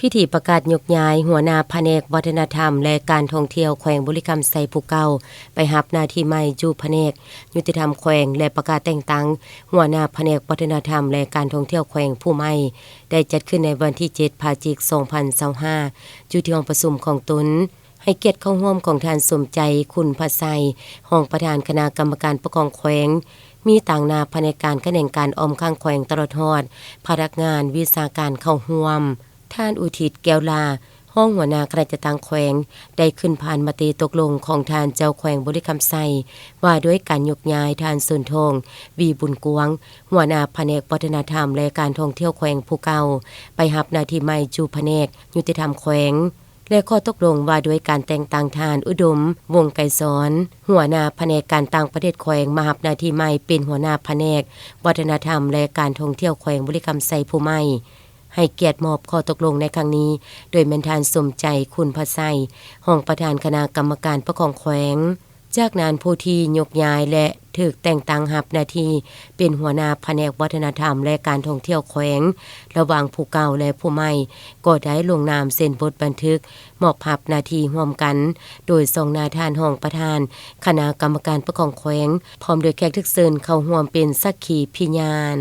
ພິທີປະກາດຍົກຍ້າຍຫົວໜ້າພະແນກວັດທະນະທຳ ແລະ ການທ່ອງທ່ຽວແຂວງບໍລິຄຳໄຊຜູ້ເກົ່າ ໄປຮັບໜ້າທີ່ໃໝ່ຢູ່ພະແນກຍຸຕິທຳແຂວງ ແລະ ປະກາດແຕ່ງຕັ້ງຫົວໜ້າພະແນກວັດທະນະທຳ ແລະ ການທ່ອງທ່ຽວແຂວງຜູ້ໃໝ່ ໄດ້ຈັດຂຶ້ນໃນວັນທີເຈັດ ພະຈິກ ສອງພັນຊາວຫ້າ ຢູ່ທີ່ຫ້ອງປະຊຸມຂອງຕົນ. ໃຫ້ກຽດເຂົ້າຮ່ວມຂອງທ່ານ ສົມໃຈ ຄຸນພະໄຊ, ຮອງປະທານຄະນະກຳມະການປົກຄອງແຂວງ, ມີຕາງໜ້າພະແນກການຂະແໜງການອ້ອມຂ້າງແຂວງ ຕະຫຼອດຮອດພະນັກງານວິຊາການເຂົ້າຮ່ວມ. ທ່ານ ອຸທິດ ແກ້ວຫຼ້າ, ຮອງຫົວໜ້າຄະນະຈັດຕັ້ງແຂວງ ໄດ້ຂຶ້ນຜ່ານມະຕິຕົກລົງຂອງທ່ານເຈົ້າແຂວງບໍລິຄຳໄຊ ວ່າດ້ວຍການຍົກຍ້າຍທ່ານ ສົນທອງ ວີບຸນກວາງ, ຫົວໜ້າພະແນກວັດທະນະທຳ ແລະ ການທ່ອງທ່ຽວແຂວງຜູ້ເກົ່າ ໄປຮັບໜ້າທີ່ໃໝ່ຢູ່ພະແນກຍຸຕິທຳແຂວງ ແລະ ຂໍ້ຕົກລົງວ່າດ້ວຍການແຕ່ງຕັ້ງທ່ານ ອຸດົມ ວົງໄກສອນ, ຫົວໜ້າພະແນກການຕ່າງປະເທດແຂວງ ມາຮັບໜ້າທີ່ໃໝ່ເປັນຫົວໜ້າພະແນກວັດທະນະທຳ ແລະ ການທ່ອງທ່ຽວແຂວງບໍລິຄຳໄຊຜູ້ໃໝ່. ໃຫ້ກຽດມອບຂໍ້ຕົກລົງໃນຄັ້ງນີ້ ໂດຍແມ່ນທ່ານ ສົມໃຈ ຄຸນພະໄຊ, ຮອງປະທານຄະນະກຳມະການປົກຄອງແຂວງ. ຈາກນັ້ນ ຜູ້ທີ່ຍົກຍ້າຍ ແລະ ຖືກແຕ່ງຕັ້ງຮັບໜ້າທີ່ເປັນຫົວໜ້າພະແນກວັດທະນະທຳ ແລະ ການທ່ອງທ່ຽວແຂວງ ລະຫວ່າງຜູ້ເກົ່າ ແລະ ຜູ້ໃໝ່ ກໍໄດ້ລົງນາມເຊັນບົດບັນທຶກມອບຮັບໜ້າທີ່ຮ່ວມກັນ ໂດຍສ່ອງໜ້າທ່ານຮອງປະທານຄະນະກຳມະການປົກຄອງແຂວງ ພ້ອມດ້ວຍແຂກຖືກເຊີນເຂົ້າຮ່ວມເປັນສັກຂີພິຍານ.